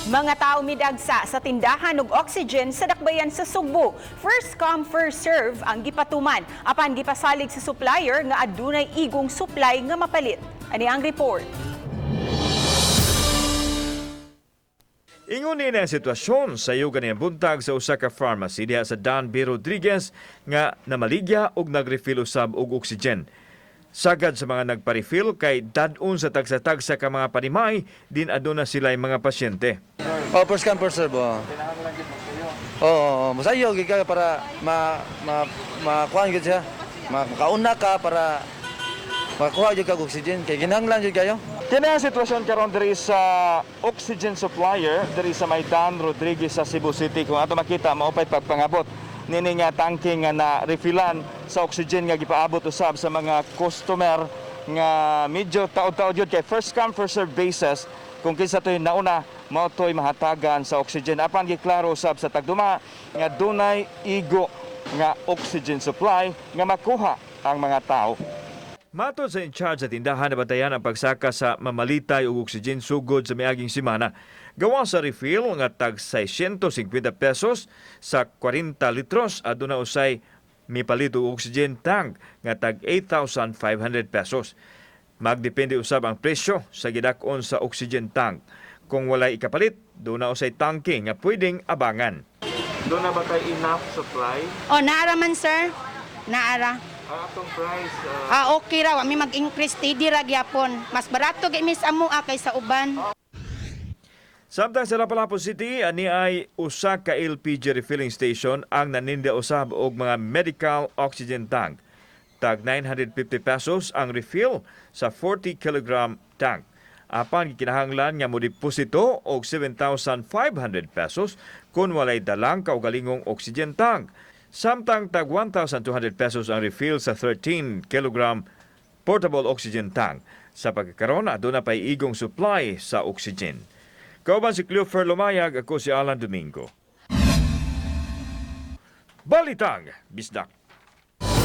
Mga tao midagsa sa tindahan og oxygen sa dakbayan sa Sugbo. First come, first serve ang gipatuman apan gipasalig sa supplier nga adunay igong supply nga mapalit. Ani ang report. Ingon ni ang sitwasyon sa iyo ganiyang buntag sa usa ka pharmacy diha sa Dan B. Rodriguez nga namaligya og nagrefill usab og oxygen. Sagad sa mga nagpa-refill kay dad-on sa tagsa-tagsa ka mga panimay din aduna sila mga pasyente. Oh, first come, first serve. Oh. Oo, oh, masayo gyud ka para ma ma makuan gyud siya. Makauna ka para makakuha gyud kag oxygen kay ginhanglan gyud kayo. Kini ang sitwasyon karon diri sa oxygen supplier diri sa Maidan Rodriguez sa Cebu City. Kung ato makita, mao pa'y pagpangabot nini nga tangke nga na refillan sa oxygen nga gipaabot usab sa mga customer nga medyo taod-taod yun kay first come, first serve basis. Kung kinsa to'y nauna, mao to'y mahatagan sa oxygen. Apan giklaro usab sa tagduma nga dunay igo nga oxygen supply nga makuha ang mga tao. Matod sa in-charge sa tindahan, nabantayan ang pagsaka sa mamalitay og oxygen sugod sa miaging semana. Gawa sa refill nga tag 650 pesos sa 40 litros, aduna usay mipalit og oxygen tank nga tag 8,500 pesos. Magdepende usab ang presyo sa gidak-on sa oxygen tank. Kung walay ikapalit, duna usay tangke nga pwedeng abangan. Duna ba kay enough supply? Oh, naara man, sir. Naara. Ang atong price? Ah, okay ra, wa mi mag-increase, steady ra gyapon. Mas barato gyud mi sa amoa kaysa uban. Samtang sa Lapu-Lapu City, ani ay usa ka LPG refilling station ang naninda usab og mga medical oxygen tank. Tag 950 pesos ang refill sa 40 kilogram tank. Apan gikinahanglan nga modeposito og 7,500 pesos kung walay dalang kaugalingong oxygen tank. Samtang tag 1,200 pesos ang refill sa 13 kilogram portable oxygen tank. Sa pagkakaroon, aduna pay igong supply sa oxygen. Kauban si Cleofer Lumayag, ako si Alan Domingo. Balitang Bisdak.